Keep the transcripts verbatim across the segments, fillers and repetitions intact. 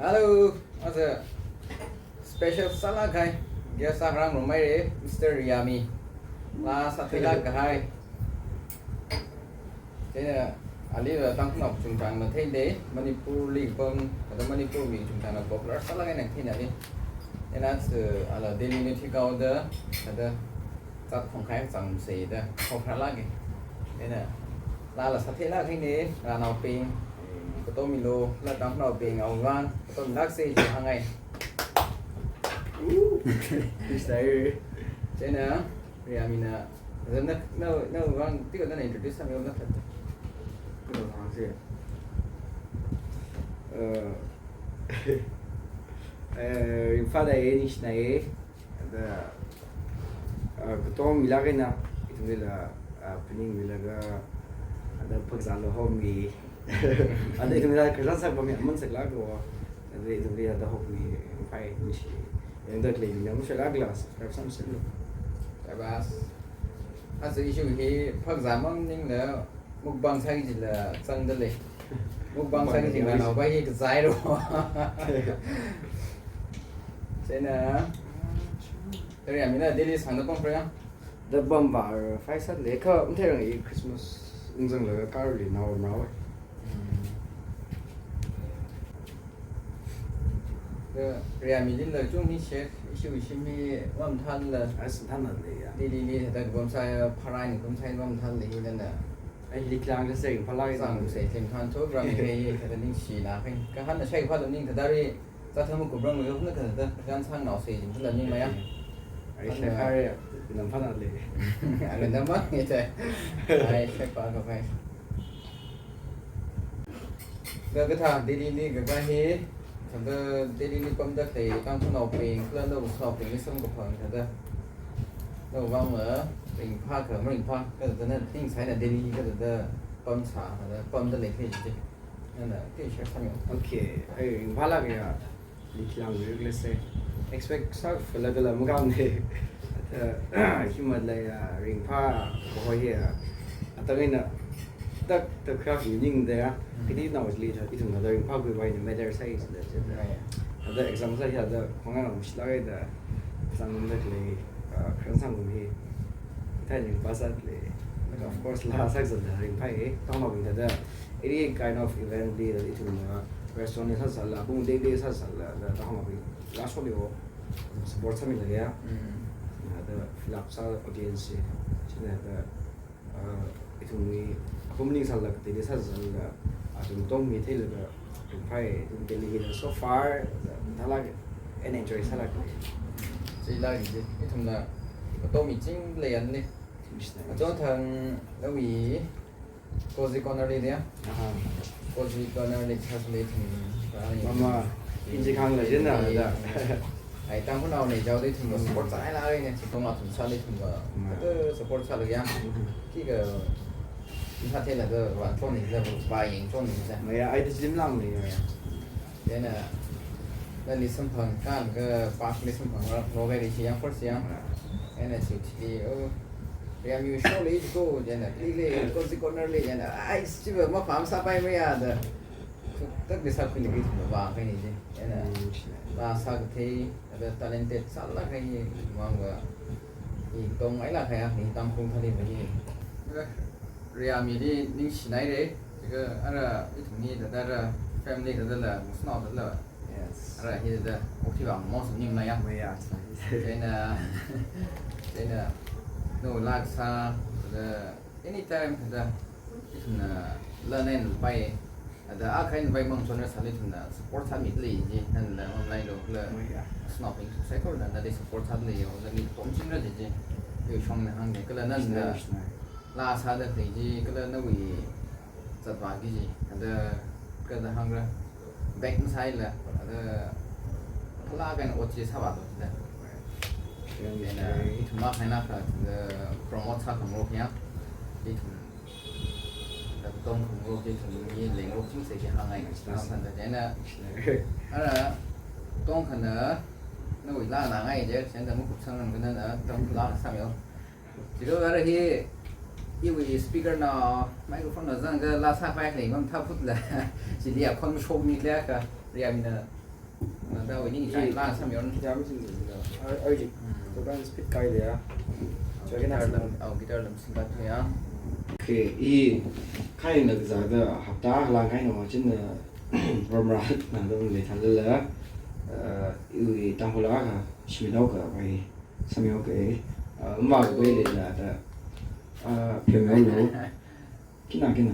Hello, aja special sālāk kahai guest akha rāngarumhaira, Mister Riyami. Laa sātheilāk kahai. Chieina ali va Tangkhulnao chungchāngna theida, Manipurli pam, kala Manipur mi chungchāngna popular sālāk eina theina li. Chieina aja ala Delhili thikhaoda, kala zat khongkhai chāngsa da, khokharlāka. Chieina laala sātheilāk kahaina, rānaobing, katomilo, kala Tangkhulnaobing, awui vang, katomilāksa chi hāngngai. Ooh, please, sir. Chieina, Riyamina, na, na, nawui vang, tika nana introduce sāmilu nathāda. Nawui vang chi. Uh, uh, ringphādalei, ningshinai. Thāda, uh, katomilāk eina, ithumlila, uh, phaningmilaga, thāda phakzāla haomi. Thāda ithumlila khararchan sāpammi, aman sālāka. Thāda ithumlila thāda haomi, pai ningshi. Yangda khalei mi namu sālākla, subscribe sāmi sālu. Shabash. Aja issue hi phakzā mang maningla, mukbang sāki jila zangdalei. Mukbang sāki jila nao bai hi kazai ro. Chieina, Riyamina Delhi sangda pamphra ya? Da pamphāra, phāsālei, kha matheiranga, Christmas ungzanglaga kārali nao mrao. Hmm. Kha Riyamilila chungni shek, ishi ishi mi vamthāla. Ai, sāthānlei ya. Delhili thāda kapam sāya, pharāni kapam sāya vamthālei hi nana. Ai, liklang kasā phalai. Sāngsa themthan chok rāmi hi, thāda ningshina kahaina. Kha hānna shaiphāda ning thāda ri, zat thāma kupranglui huna kathāda, kajan sāngnaosa jin thāla ningmaya. Ai, hānna shaiphāra, namphānlei. Ai, namphānlei te. Ai, shaiphā kapai. Kha kathā Delhili kakā hi, thāda Delhili pamda khalei Tangkhulnaobing, kala nawui sānaobingli samkaphang thāda. Nawui vangla ringphā kha maringphā, kathāda na ningshina Delhi kathāda pamsā, thāda pamdalei kaji chi. Nana, okay, share sāmilu. Okay, ai, ringphālāka ya. Liklang rik lese. Expect sākhuilaga la makāmana. Thāda, himatla ya, ringphā, kahoi ya. Atam eina, tak, tak kha hi ningda ya. Hmm. Kadi naoli thā, ithum thāda ringphākhui vai ni matter sāi sāda, sāda. Ya, ya. Thāda exam sā ya da, khonga mashilāka da. Sāngarumda khalei, uh, khararchan sāngarummi. Thāda ringphā sālei. Like, of course, laa sākazatda ringphāi. Tangkhulnaobing thāda, any kind of event li, ithumna restaurant li sāsāla, pung dei dei sāsāla, thāda Tangkhulnaobing laa sholiho support sāmilaga ya. Mm. Thāda fill up sā audience chi. Chieina thāda, uh, ithumwui apam ning sāla, kateili sāsāla, athum tongmi theilaga ringphāi, ithum Delhi hila so far, thālāk, and enjoy sālāk. Chila ri chi, ithumla, katomi chingla yanli. Mission. Achon thang nawui Cozy Corner li dia. Aha. Cozy Corner li sāsāli ithum. Mama, inji khangla jin na da. Ai, Tangkhulnao nei jaoda ithum support sālāka ne, sitong athum sāli ithum va. Mm. Kata support sālaga ya. Mm. Khikha, ithā theilaga, vāchon ni la, vāyangchon ni la. Maya, ai, ithum lam ni ya. Chieina, nali samphang, kha, kha park li samphang, ro, ro gai ri chi yang first yang. Chieina chi chi, oh, Riyami show li ko, chieina, li li, Cozy Corner li, chieina, ai, chi va mafam sāpai maya da. Takli sākhuili ki thumva kahaina chi. Chieina, Mm, chi. Laa sākathei, thāda talented sālāk kahai mang va, hi tongngailāk kahai, hi Tangkhul thāli va hi. Riyamili ningshinaira, chikha ara ithumli thāda ara family thādala, ngasotnao thādala. Yes. Ara hi thāda, okathui vang mos ning na ya. Maya, china. Chieina, chieina, nawui laa kasā, thāda, anytime thāda, ithumna, la nen pai, thāda, a kain pai mang chon ra sāli ithumna, support sāmili ji, nana online lo, la, Maya. Ngasotnaobing saikorana, nali support sāli yo, nali tomching ra ji ji, yo shongna hāngni, kala nana, China, china. Laa sāda khalei chi, kala nawui zatvāki chi, thāda kathāda hāngra, back masāla, thāda phalāk eina ot chi sāvālu da. Yang Chieina, chieina. Ithum makahaina kha, thāda promote sākhangarok ya, ithum, thāda tongkhangarok, ithum mi leingarok chingsa chi hāngngai, Yes, yes. Hāngthāda chieina. Yes. Ara, tongkhana, nawui laa ngangai je, chieina makupsang rang kana na, tong laa sāmilu. Chilo ara hi, iwui speaker na, microphone na zangkha laa sāpai khalei mang thāphutla. Chili akhon shokmi khalei kha, Riyamina Nada wini chai la sam yon. Jam sin de. Ai, ai, ji. Hmm. Ko kan speed kai de ya. Au, guitar lam, au, guitar lam sing ka ya. Okay, i kai na za da hapta la kai na wa chin na ram ra na da le tha la la. Uh, i tang ho la ka shi lo ka bai sam yo ke. Uh, ma ko le la da. Uh, pyo lo. Kina, kina.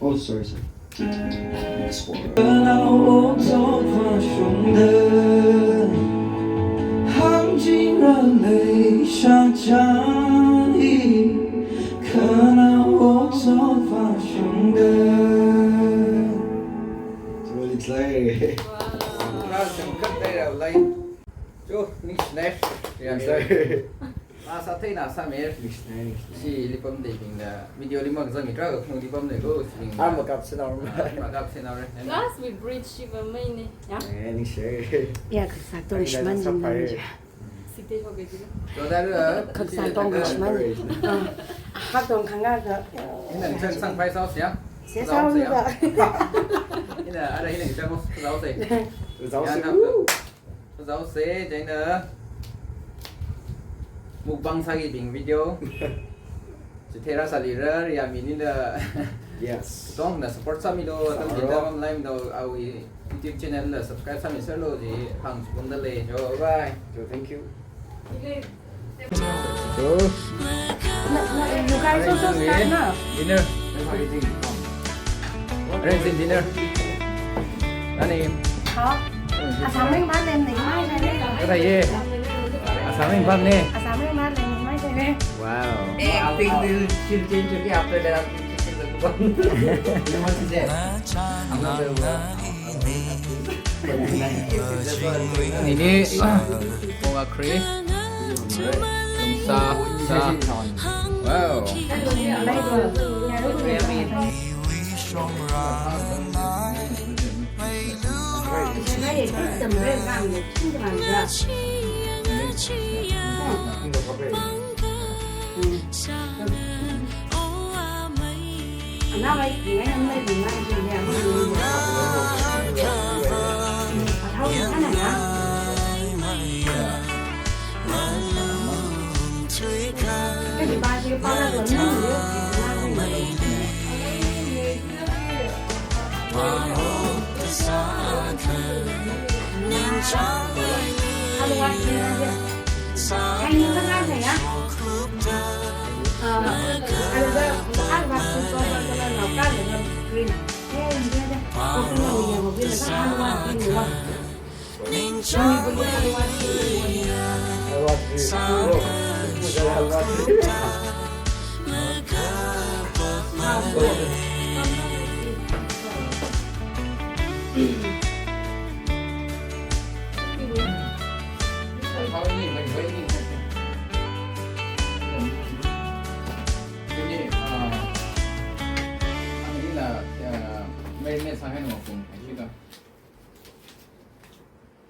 Oh, sorry, sorry. Next one. Wow. Wow, ningshinai. Ningshinai. Ningshinai. Asa theina sāmi. Ningshinai, ningshinai. Chili pamda bingda. Video li makazang mitra khanungli pamda ko, chibing. Ah, makapsei nao. Ah, makapsei nao re. Last week bridge shiva mai ne. Ya? Eh, ningshi. Ya, khaksa tong shimān jing nang je. Site ho ke jing. So that, uh, khaksa tong shimān. Ah. Khak tong khanga ka. Ina chang phai sao sia. Sia sao sao ya. Ina, ara ina chang sao sai. Sao sai. Ya, woo. Zaose, chieina mukbang sākibing video. Chithei rāsāli ra, ya mi nina. Yes. Tongna support sāmilu, atam dinda pamlai milu, awui YouTube channel la subscribe sāmiserlu, chi hāngchipunda lei, jo, bye. Jo, thank you. So, no, no, you guys also start now. Dinner. Arrange in dinner. Ani. Hao. Asam meng ban nem nei mai nei nei. Kata ye. Asam meng ban ne. Asam meng ban nem mai nei nei. Wow. Acting will change, okay, after that. You want to say? I'm not very well. Nini, ah, Coca Cream. Sa, sa. Wow.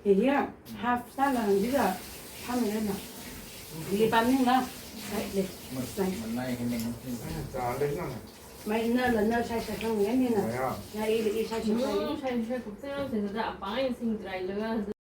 Area, half sāla hāngda, pamrana. Li pamning la, sai le, sai. Mai na la na sai sai kang ngai ni na. Ya, i, i sai sai sai.